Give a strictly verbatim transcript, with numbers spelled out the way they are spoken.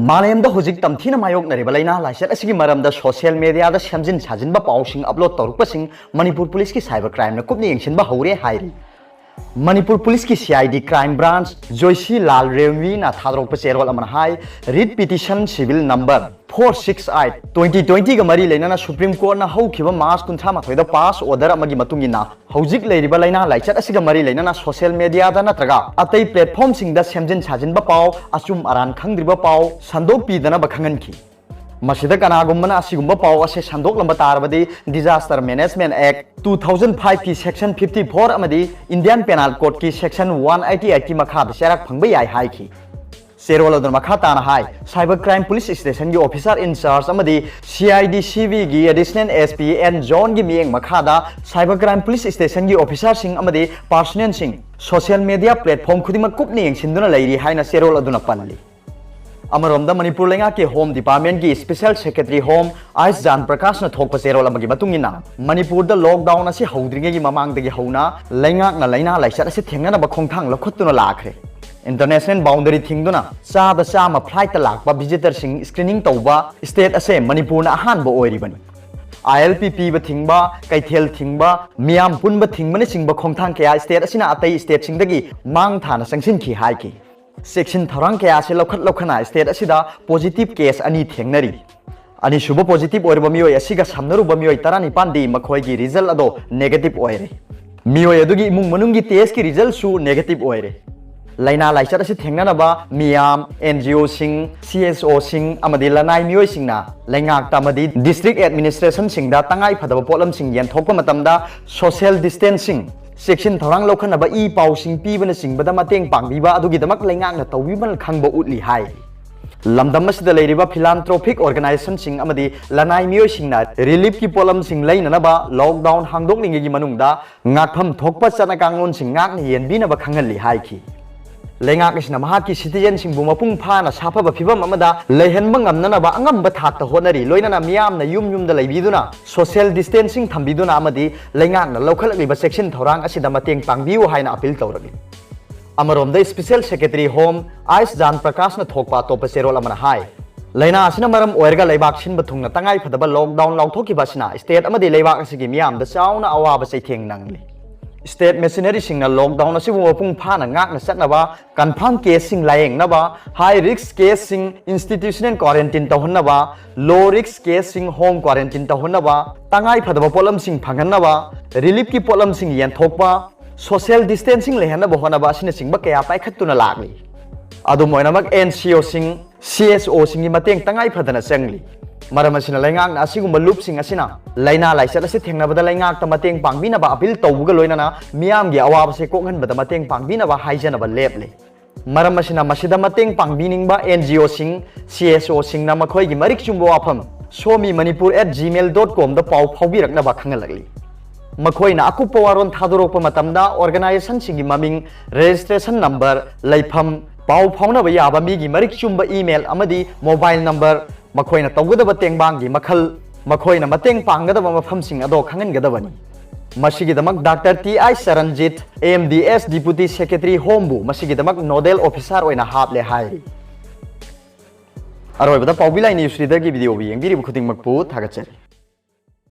ꯃꯥꯂꯦꯝꯗ ꯍꯧꯖꯤꯛ ꯇꯝꯊꯤꯅ ꯃꯥꯌꯣꯛꯅꯔꯤꯕ ꯂꯥꯏꯅꯥ ꯂꯥꯏꯆꯠ ꯑꯁꯤꯒꯤ ꯃꯔꯝꯗ ꯁꯣꯁꯤꯌꯦꯜ ꯃꯦꯗꯤꯌꯥꯗ ꯁꯦꯝꯖꯤꯟ ꯁꯥꯖꯤꯟꯕ ꯄꯥꯎꯁꯤꯡ ꯑꯞꯂꯣꯗ ꯇꯧꯔꯛꯄꯁꯤꯡ ꯃꯅꯤꯄꯨꯔ ꯄꯨꯂꯤꯁꯀꯤ ꯁꯥꯏꯕꯔ ꯀ꯭ꯔꯥꯏꯝꯅ ꯀꯨꯞꯅ ꯌꯦꯡꯁꯤꯟꯕ ꯍꯧꯔꯦ ꯍꯥꯏꯔꯤ꯫ ꯃꯅꯤꯄꯨꯔ ꯄꯨꯂꯤꯁꯀꯤ C I D crime branch ꯖꯣꯏꯁꯤ ꯂꯥꯜ ꯔꯦꯝꯋꯤꯅ ꯊꯥꯗꯣꯔꯛꯄ ꯆꯦꯔꯣꯜ ꯑꯃꯅ ꯍꯥꯏ, writ petition civil number four six eight twenty ꯇ꯭ꯋꯦꯟꯇꯤꯒ ꯃꯔꯤ ꯂꯩꯅꯅ ꯁꯨꯄ꯭ꯔꯤꯝ ꯀꯣꯔꯠꯅ ꯍꯧꯈꯤꯕ ꯃꯥꯔꯆ ꯀꯨꯟꯊ꯭ꯔꯥ ꯃꯥꯊꯣꯏꯗ ꯄꯥꯁ ꯑꯣꯔꯗꯔ ꯑꯃꯒꯤ ꯃꯇꯨꯡ ꯏꯟꯅ ꯍꯧꯖꯤꯛ ꯂꯩꯔꯤꯕ ꯂꯥꯏꯅꯥ ꯂꯥꯏꯆꯠ ꯑꯁꯤꯒ ꯃꯔꯤ ꯂꯩꯅꯅ ꯁꯣꯁꯤꯌꯦꯜ ꯃꯦꯗꯤꯌꯥꯗ ꯅꯠꯇ꯭ꯔꯒ ꯑꯇꯩ ꯄ꯭ꯂꯦꯠꯐꯣꯝꯁꯤꯡꯗ ꯁꯦꯝꯖꯤꯟ ꯁꯥꯖꯤꯟꯕ ꯄꯥꯎ, ꯑꯆꯨꯝ ꯑꯔꯥꯟ ꯈꯪꯗ꯭ꯔꯤꯕ ꯄꯥꯎ ꯁꯟꯗꯣꯛꯄꯤꯗꯅꯕ ꯈꯪꯍꯟꯈꯤ꯫ ꯃꯁꯤꯗ ꯀꯅꯥꯒꯨꯝꯕꯅ ꯑꯁꯤꯒꯨꯝꯕ ꯄꯥꯎ ꯑꯁꯦ ꯁꯟꯗꯣꯛꯂꯝꯕ ꯇꯥꯔꯕꯗꯤ Disaster Management Act two thousand five ꯀꯤ Section fifty four ꯑꯃꯗꯤ Indian Penal Code ꯀꯤ Section one eighty eight ꯀꯤ ꯃꯈꯥꯗ ꯆꯩꯔꯥꯛ ꯐꯪꯕ ꯌꯥꯏ ꯍꯥꯏꯈꯤ꯫ ꯆꯦꯔꯣꯜ ꯑꯗꯨꯅ ꯃꯈꯥ ꯇꯥꯅ ꯍꯥꯏ, ꯁꯥꯏꯕꯔ ꯀ꯭ꯔꯥꯏꯝ ꯄꯨꯂꯤꯁ ꯁ꯭ꯇꯦꯁꯟꯒꯤ ꯑꯣꯐꯤꯁꯥꯔ ꯏꯟꯆꯥꯔꯖ ꯑꯃꯗꯤ ꯁꯤ ꯑꯥꯏ ꯗꯤ ꯁꯤ ꯕꯤꯒꯤ ꯑꯦꯗꯤꯁꯅꯦꯜ ꯑꯦꯁ ꯄꯤ ꯑꯦꯟ ꯖꯣꯟꯒꯤ ꯃꯤꯠꯌꯦꯡ ꯃꯈꯥꯗ ꯁꯥꯏꯕꯔ ꯀ꯭ꯔꯥꯏꯝ ꯄꯨꯂꯤꯁ ꯁ꯭ꯇꯦꯁꯟꯒꯤ ꯑꯣꯐꯤꯁꯥꯔꯁꯤꯡ ꯑꯃꯗꯤ ꯄꯥꯔꯁꯣꯅꯦꯜꯁꯤꯡ ꯁꯣꯁꯤꯌꯦꯜ ꯃꯦꯗꯤꯌꯥ ꯄ꯭ꯂꯦꯠꯐꯣꯝ ꯈꯨꯗꯤꯡꯃꯛ ꯀꯨꯞꯅ ꯌꯦꯡꯁꯤꯟꯗꯨꯅ ꯂꯩꯔꯤ ꯍꯥꯏꯅ ꯆꯦꯔꯣꯜ ꯑꯗꯨꯅ ꯄꯜꯂꯤ꯫ ꯑꯃꯔꯣꯝꯗ ꯃꯅꯤꯄꯨꯔ ꯂꯩꯉꯥꯛꯀꯤ ꯍꯣꯝ ꯗꯤꯄꯥꯔꯠꯃꯦꯟꯒꯤ ꯁ꯭ꯄꯦꯁꯦꯜ ꯁꯦꯀ꯭ꯔꯦꯇꯔꯤ ꯍꯣꯝ ꯑꯥꯏꯁ ꯖꯥꯟ ꯄ꯭ꯔꯀꯥꯁꯅ ꯊꯣꯛꯄ ꯆꯦꯔꯣꯜ ꯑꯃꯒꯤ ꯃꯇꯨꯡ ꯏꯟꯅ, ꯃꯅꯤꯄꯨꯔꯗ ꯂꯣꯛꯗꯥꯎꯟ ꯑꯁꯤ ꯍꯧꯗ꯭ꯔꯤꯉꯩꯒꯤ ꯃꯃꯥꯡꯗꯒꯤ ꯍꯧꯅ ꯂꯩꯉꯥꯛꯅ ꯂꯥꯏꯅꯥ ꯂꯥꯏꯆꯠ ꯑꯁꯤ ꯊꯦꯡꯅꯅꯕ ꯈꯣꯡꯊꯥꯡ ꯂꯧꯈꯠꯇꯨꯅ ꯂꯥꯛꯈ꯭ꯔꯦ꯫ ꯏꯟꯇꯔꯅꯦꯁꯅꯦꯜ ꯕꯥꯎꯟꯗꯔꯤ ꯊꯤꯡꯗꯨꯅ ꯆꯥꯗ ꯆꯥꯝꯃ ꯐ꯭ꯂꯥꯏꯠꯇ ꯂꯥꯛꯄ ꯚꯤꯖꯤꯇꯔꯁꯤꯡ ꯁ꯭ꯀ꯭ꯔꯤꯅꯤꯡ ꯇꯧꯕ ꯁ꯭ꯇꯦꯠ ꯑꯁꯦ ꯃꯅꯤꯄꯨꯔꯅ ꯑꯍꯥꯟꯕ ꯑꯣꯏꯔꯤꯕꯅꯤ꯫ ꯑꯥꯏ ꯑꯦꯜ ꯄꯤ ꯄꯤꯕ ꯊꯤꯡꯕ, ꯀꯩꯊꯦꯜ ꯊꯤꯡꯕ, ꯃꯤꯌꯥꯝ ꯄꯨꯟꯕ ꯊꯤꯡꯕꯅꯆꯤꯡꯕ ꯈꯣꯡꯊꯥꯡ ꯀꯌꯥ ꯁ꯭ꯇꯦꯠ ꯑꯁꯤꯅ ꯑꯇꯩ ꯁ꯭ꯇꯦꯠꯁꯤꯡꯗꯒꯤ ꯃꯥꯡ ꯊꯥꯅ ꯆꯪꯁꯤꯟꯈꯤ ꯍꯥꯏꯈꯤ꯫ ꯆꯦꯛꯁꯤꯟ ꯊꯧꯔꯥꯡ ꯀꯌꯥ ꯑꯁꯤ ꯂꯧꯈꯠ ꯂꯧꯈꯠꯅ ꯁ꯭ꯇꯦꯠ ꯑꯁꯤꯗ ꯄꯣꯖꯤꯇꯤꯚ ꯀꯦꯁ ꯑꯅꯤ ꯊꯦꯡꯅꯔꯤ꯫ ꯑꯅꯤꯁꯨꯕ ꯄꯣꯖꯤꯇꯤꯚ ꯑꯣꯏꯔꯕ ꯃꯤꯑꯣꯏ ꯑꯁꯤꯒ ꯁꯝꯅꯔꯨꯕ ꯃꯤꯑꯣꯏ ꯇꯔꯥꯅꯤꯄꯥꯟꯗꯤ ꯃꯈꯣꯏꯒꯤ ꯔꯤꯖꯜ ꯑꯗꯣ ꯅꯦꯒꯦꯇꯤꯚ ꯑꯣꯏꯔꯦ꯫ ꯃꯤꯑꯣꯏ ꯑꯗꯨꯒꯤ ꯏꯃꯨꯡ ꯃꯅꯨꯡꯒꯤ ꯇꯦꯁꯀꯤ ꯔꯤꯖꯜꯁꯨ ꯅꯦꯒꯦꯇꯤꯚ ꯑꯣꯏꯔꯦ꯫ ꯂꯥꯏꯅꯥ ꯂꯥꯏꯆꯠ ꯑꯁꯤ ꯊꯦꯡꯅꯅꯕ ꯃꯤꯌꯥꯝ, ꯑꯦꯟ ꯖꯤ ꯑꯣꯁꯤꯡ, ꯁꯤ ꯑꯦꯁ ꯑꯣꯁꯤꯡ ꯑꯃꯗꯤ ꯂꯅꯥꯏ ꯃꯤꯑꯣꯏꯁꯤꯡꯅ ꯂꯩꯉꯥꯛꯇ ꯑꯃꯗꯤ ꯗꯤꯁꯇ꯭ꯔꯤꯛ ꯑꯦꯗꯃꯤꯅꯤꯁꯇ꯭ꯔꯦꯁꯟꯁꯤꯡꯗ ꯇꯉꯥꯏ ꯐꯗꯕ ꯄꯣꯠꯂꯝꯁꯤꯡ ꯌꯦꯟꯊꯣꯛꯄ ꯃꯇꯝꯗ ꯁꯣꯁꯤꯌꯦꯜ ꯗꯤꯁꯇꯦꯟꯁꯤꯡ, ꯆꯦꯛꯁꯤꯟ ꯊꯧꯔꯥꯡ ꯂꯧꯈꯠꯅꯕ ꯏ ꯄꯥꯎꯁꯤꯡ ꯄꯤꯕꯅꯆꯤꯡꯕꯗ ꯃꯇꯦꯡ ꯄꯥꯡꯕꯤꯕ ꯑꯗꯨꯒꯤꯗꯃꯛ ꯂꯩꯉꯥꯛꯅ ꯇꯧꯕꯤꯃꯜ ꯈꯪꯕ ꯎꯠꯂꯤ ꯍꯥꯏ꯫ ꯂꯝꯗꯝ ꯑꯁꯤꯗ ꯂꯩꯔꯤꯕ ꯐꯤꯂꯥꯟꯊ꯭ꯔꯣꯐꯤꯛ ꯑꯣꯔꯒꯅꯥꯏꯖꯦꯁꯟꯁꯤꯡ ꯑꯃꯗꯤ ꯂꯅꯥꯏ ꯃꯤꯑꯣꯏꯁꯤꯡꯅ ꯔꯤꯂꯤꯐꯀꯤ ꯄꯣꯠꯂꯝꯁꯤꯡ ꯂꯩꯅꯅꯕ ꯂꯣꯛꯗꯥꯎꯟ ꯍꯥꯡꯗꯣꯛꯂꯤꯉꯩꯒꯤ ꯃꯅꯨꯡꯗ ꯉꯥꯛꯐꯝ ꯊꯣꯛꯄ ꯆꯠꯅ ꯀꯥꯡꯂꯣꯟꯁꯤꯡ ꯉꯥꯛꯅ ꯌꯦꯟꯕꯤꯅꯕ ꯈꯪꯍꯜꯂꯤ ꯍꯥꯏꯈꯤ꯫ ꯂꯩꯉꯥꯛ ꯑꯁꯤꯅ ꯃꯍꯥꯛꯀꯤ ꯁꯤꯇꯤꯖꯦꯟꯁꯤꯡꯕꯨ ꯃꯄꯨꯡ ꯐꯥꯅ ꯁꯥꯐꯕ ꯐꯤꯚꯝ ꯑꯃꯗ ꯂꯩꯍꯟꯕ ꯉꯝꯅꯅꯕ ꯑꯉꯝꯕ ꯊꯥꯛꯇ ꯍꯣꯠꯅꯔꯤ, ꯂꯣꯏꯅꯅ ꯃꯤꯌꯥꯝꯅ ꯌꯨꯝ ꯌꯨꯝꯗ ꯂꯩꯕꯤꯗꯨꯅ ꯁꯣꯁꯤꯌꯦꯜ ꯗꯤꯁꯇꯦꯟꯁꯤꯡ ꯊꯝꯕꯤꯗꯨꯅ ꯑꯃꯗꯤ ꯂꯩꯉꯥꯛꯅ ꯂꯧꯈꯠꯂꯛꯂꯤꯕ ꯆꯦꯛꯁꯤꯟ ꯊꯧꯔꯥꯡ ꯑꯁꯤꯗ ꯃꯇꯦꯡ ꯄꯥꯡꯕꯤꯌꯨ ꯍꯥꯏꯅ ꯑꯄꯤꯜ ꯇꯧꯔꯛꯂꯤ꯫ ꯑꯃꯔꯣꯝꯗ Special Secretary Home ꯑꯥꯏꯁ ꯖꯥꯟ ꯄ꯭ꯔꯀꯥꯁꯅ ꯊꯣꯛꯄ ꯑꯇꯣꯞꯄ ꯆꯦꯔꯣꯜ ꯑꯃꯅ ꯍꯥꯏ, ꯂꯥꯏꯅꯥ ꯑꯁꯤꯅ ꯃꯔꯝ ꯑꯣꯏꯔꯒ ꯂꯩꯕꯥꯛ ꯁꯤꯟꯕ ꯊꯨꯡꯅ ꯇꯉꯥꯏ ꯐꯗꯕ ꯂꯣꯛꯗꯥꯎꯟ ꯂꯥꯎꯊꯣꯛꯈꯤꯕ ꯑꯁꯤꯅ ꯁ꯭ꯇꯦꯠ ꯑꯃꯗꯤ ꯂꯩꯕꯥꯛ ꯑꯁꯤꯒꯤ ꯃꯤꯌꯥꯝꯗ ꯆꯥꯎꯅ ꯑꯋꯥꯕ ꯆꯩꯊꯦꯡ ꯅꯪꯂꯤ꯫ ꯁ꯭ꯇꯦꯠ ꯃꯤꯁꯅꯔꯤꯁꯤꯡꯅ ꯂꯣꯛꯗꯥꯎꯟ ꯑꯁꯤꯕꯨ ꯃꯄꯨꯡ ꯐꯥꯅ ꯉꯥꯛꯅ ꯆꯠꯅꯕ, ꯀꯟꯐꯥꯔꯝ ꯀꯦꯁꯁꯤꯡ ꯂꯥꯌꯦꯡꯅꯕ, ꯍꯥꯏ ꯔꯤꯁꯛ ꯀꯦꯁꯁꯤꯡ ꯏꯟꯁꯇꯤꯇ꯭ꯌꯨꯁꯅꯦꯜ ꯀ꯭ꯋꯥꯔꯦꯟꯇꯤꯟ ꯇꯧꯍꯟꯅꯕ, ꯂꯣ ꯔꯤꯁꯛ ꯀꯦꯁꯁꯤꯡ ꯍꯣꯝ ꯀ꯭ꯋꯥꯔꯦꯟꯇꯤꯟ ꯇꯧꯍꯟꯅꯕ, ꯇꯉꯥꯏ ꯐꯗꯕ ꯄꯣꯠꯂꯝꯁꯤꯡ ꯐꯪꯍꯟꯅꯕ, ꯔꯤꯂꯤꯐꯀꯤ ꯄꯣꯠꯂꯝꯁꯤꯡ ꯌꯦꯟꯊꯣꯛꯄ, ꯁꯣꯁꯤꯌꯦꯜ ꯗꯤꯁꯇꯦꯟꯁꯤꯡ ꯂꯩꯍꯟꯅꯕ ꯍꯣꯠꯅꯕ ꯑꯁꯤꯅꯆꯤꯡꯕ ꯀꯌꯥ ꯄꯥꯏꯈꯠꯇꯨꯅ ꯂꯥꯛꯂꯤ꯫ ꯑꯗꯨꯝ ꯑꯣꯏꯅꯃꯛ, ꯑꯦꯟ ꯁꯤ ꯑꯣꯁꯤꯡ, ꯁꯤ ꯑꯦꯁ ꯑꯣꯁꯤꯡꯒꯤ ꯃꯇꯦꯡ ꯇꯉꯥꯏ ꯐꯗꯅ ꯆꯪꯂꯤ꯫ ꯃꯔꯝ ꯑꯁꯤꯅ, ꯂꯩꯉꯥꯛꯅ ꯑꯁꯤꯒꯨꯝꯕ ꯂꯨꯞꯁꯤꯡ ꯑꯁꯤꯅ ꯂꯥꯏꯅꯥ ꯂꯥꯏꯆꯠ ꯑꯁꯤ ꯊꯦꯡꯅꯕꯗ ꯂꯩꯉꯥꯛꯇ ꯃꯇꯦꯡ ꯄꯥꯡꯕꯤꯅꯕ ꯑꯄꯤꯜ ꯇꯧꯕꯒ ꯂꯣꯏꯅꯅ ꯃꯤꯌꯥꯝꯒꯤ ꯑꯋꯥꯕꯁꯦ ꯀꯣꯛꯍꯟꯕꯗ ꯃꯇꯦꯡ ꯄꯥꯡꯕꯤꯅꯕ ꯍꯥꯏꯖꯅꯕ ꯂꯦꯞꯂꯤ꯫ ꯃꯔꯝ ꯑꯁꯤꯅ, ꯃꯁꯤꯗ ꯃꯇꯦꯡ ꯄꯥꯡꯕꯤꯅꯤꯡꯕ ꯑꯦꯟ ꯖꯤ ꯑꯣꯁꯤꯡ, ꯁꯤ ꯑꯦꯁ ꯑꯣꯁꯤꯡꯅ ꯃꯈꯣꯏꯒꯤ ꯃꯔꯤꯛ ꯆꯨꯝꯕ ꯋꯥꯐꯝ somimanipur at gmail dot com ꯗ ꯄꯥꯎ ꯐꯥꯎꯕꯤꯔꯛꯅꯕ ꯈꯪꯍꯜꯂꯛꯂꯤ꯫ ꯃꯈꯣꯏꯅ ꯑꯀꯨꯞꯄ ꯋꯥꯔꯣꯜ ꯊꯥꯗꯣꯔꯛꯄ ꯃꯇꯝꯗ, ꯑꯣꯔꯒꯅꯥꯏꯖꯦꯁꯟꯁꯤꯡꯒꯤ ꯃꯃꯤꯡ, ꯔꯦꯖꯤꯁꯇ꯭ꯔꯦꯁꯟ ꯅꯝꯕꯔ, ꯂꯩꯐꯝ, ꯄꯥꯎ ꯐꯥꯎꯅꯕ ꯌꯥꯕ ꯃꯤꯒꯤ ꯃꯔꯤꯛ ꯆꯨꯝꯕ ꯏꯃꯦꯜ ꯑꯃꯗꯤ ꯃꯣꯕꯥꯏꯜ ꯅꯝꯕꯔ, ꯃꯈꯣꯏꯅ ꯇꯧꯒꯗꯕ ꯇꯦꯡꯕꯥꯡꯒꯤ ꯃꯈꯜ, ꯃꯈꯣꯏꯅ ꯃꯇꯦꯡ ꯄꯥꯡꯒꯗꯕ ꯃꯐꯝꯁꯤꯡ ꯑꯗꯣ ꯈꯪꯍꯟꯒꯗꯕꯅꯤ꯫ ꯃꯁꯤꯒꯤꯗꯃꯛ doctor T I Charanjit, M D S Deputy Secretary Home ꯕꯨ ꯃꯁꯤꯒꯤꯗꯃꯛ ꯅꯣꯗꯦꯜ ꯑꯣꯐꯤꯁꯥꯔ ꯑꯣꯏꯅ ꯍꯥꯞꯂꯦ ꯍꯥꯏꯔꯤ꯫ ꯑꯔꯣꯏꯕꯗ ꯄꯥꯎꯕꯤ ꯂꯥꯏ ꯅ꯭ꯌꯨꯁ ꯔꯤꯗꯔꯒꯤ ꯚꯤꯗꯤꯑꯣꯕꯨ ꯌꯦꯡꯕꯤꯔꯤꯕ ꯈꯨꯗꯤꯡꯃꯛꯄꯨ ꯊꯥꯒꯠꯆꯔꯤ꯫